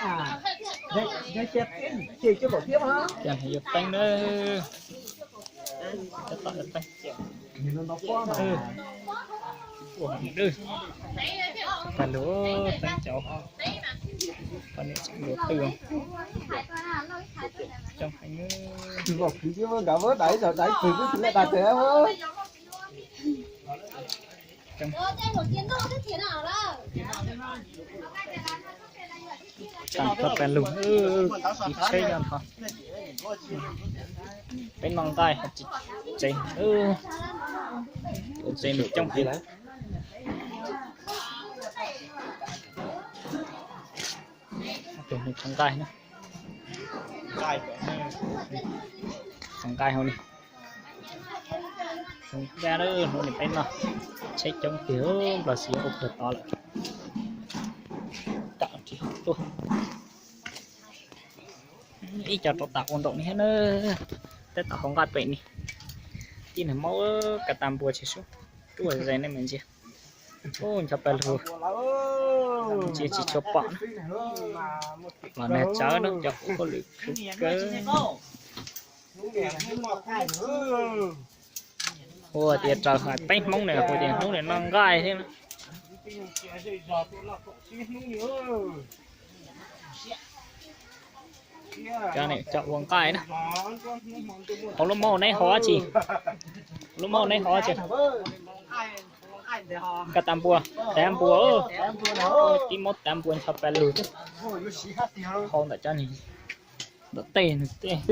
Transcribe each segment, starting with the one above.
Cov no yuav teeb na. Tab tom yuav teeb. Ua heev dwb. Pab lug teeb cov, pab niam tseem luav twj. Coob heev. Tag nrho pab lug, ib tsheb nyob nrho. Peb noj nqaij tsev, ua tsev nws coob heev. Tus nws thov nqaij na. Thov nqaij hauv ni. Hnub no peb noj tsheb coob tiag, nplog xis ua kawg tod lawm. Kam tsis tuaj. Ib co rov tau ua nraum ni thiab na. Tab tom hau nqaij pem ni. Tib nws maub kas tas npua tsis sub ruaj ze nej mas ntsia. Ub, ncho pawg lug ntsia tsis tshua pom na. Los nag tsawv no cov ua hauj lwm khwv kawg. Ua tias raws hais peb Hmoob na, ua tias hnub no noj nqaij thiab na. Cov ua nqaij na. Hauv lub maub neb hov tsi? Lub maub neb hov tsi? Kas tas npua, tav npua, tib maub tav npua ncho pawg lug. Hau ntawm cov ni, ntawm tej nws tej xwb.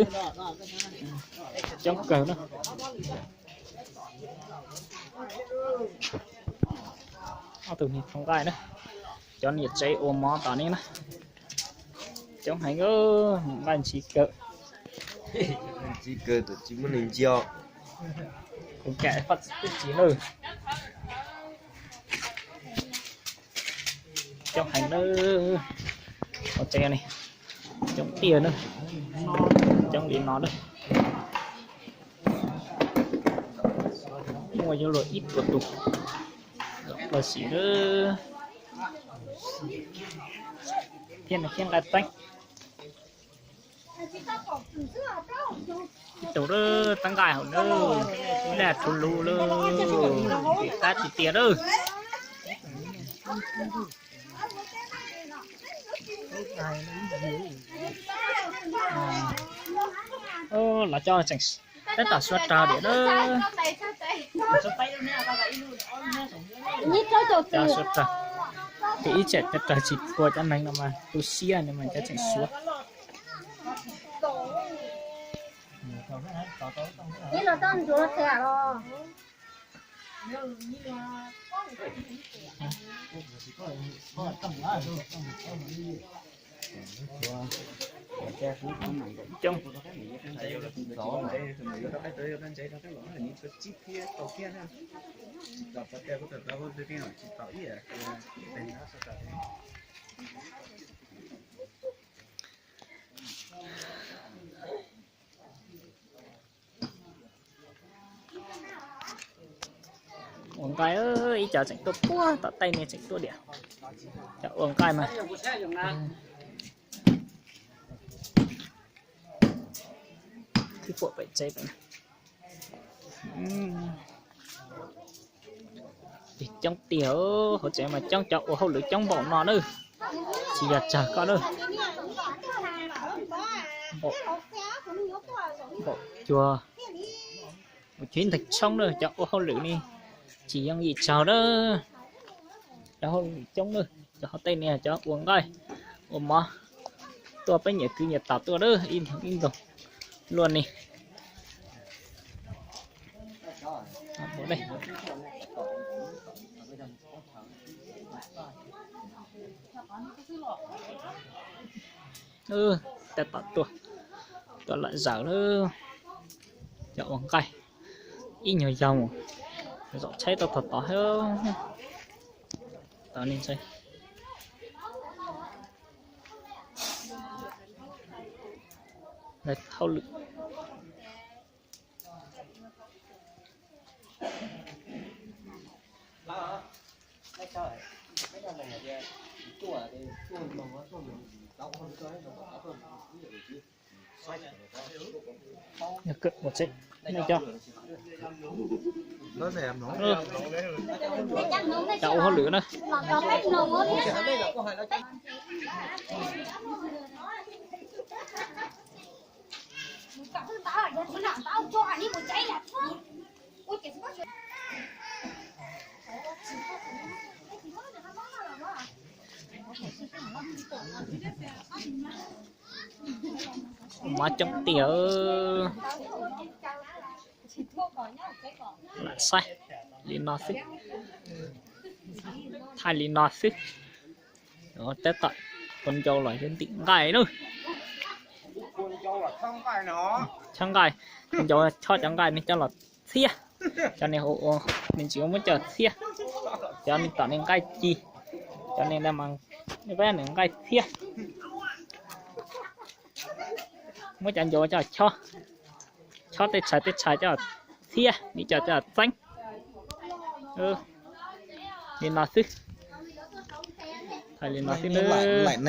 Coob kawg na. Ob tug ni thov nqaij na. Cov niam tsev ua mov tom ni na. Coob heev, nqaij ntsis kawg. Ntsis kawg, tsis muaj neeg ntsia. Kuv kam faj tib tsis lawm. Coob heev na. Ua tsev ni coob tiag na. Coob li no na. Muaj yuav luag ib puas tus los sim na. Thiab nws thiab nqaij teeb. Ib tug teeb nqaij hauv na, daj rhuv lug lawm, qab tiag tiag lawm. Los cov tseem tab tom suav rawg diam na. Cov suav rawg, ces ib tsam cov rawg tsis tshua cov neeg no mas tu siab no mas cov tseem suav. Coob. Ua nqaij, ib co tseem tuaj puag tom tej ne, tseem tuaj diam. Cov ua nqaij mas. Twb puam pem tsev pem. Coob tiag, hauv tsev mas coob, cov ua hauj lwm coob npaum no na. Tsis yog tsawg koj na. Npaum cuag, npaum cuag ib nteeg tshoob na, cov ua hauj lwm ne. Tsis yooj yim tsawg na. Cov hauj lwm coob na, cov hauv tej ne cov ua nqaij, ua mov, tuaj peb nyiam kwv nyiam tau tuaj na, ib ntug luaj ne. Tab tom tuaj, tuaj lawm zawm lawm. Cov ua nqaij, ib nyuag yaug zaum tshaib tau tog tod. Tod ne, hauj lwm. Ua tsev, nej cov, cov ua hauj lwm na. Mov coob tiag. Lam saib li no xwb, thaij li no xwb. Tab tom tus ncau los yuav ntim nqaij na. Chob nqaij, tus ncau chob cov nqaij ne coj los txhiab. Cov ne ua, nws tsis muab coj txhiab. Cov ne tom ne nqaij ci, cov ne peb nws nqaij txhiab. Muab cov ncau coj chob, chob tej tshais tej tshais coj txhiab, nws coj coj txeeb. Li no xwb, li no xwb.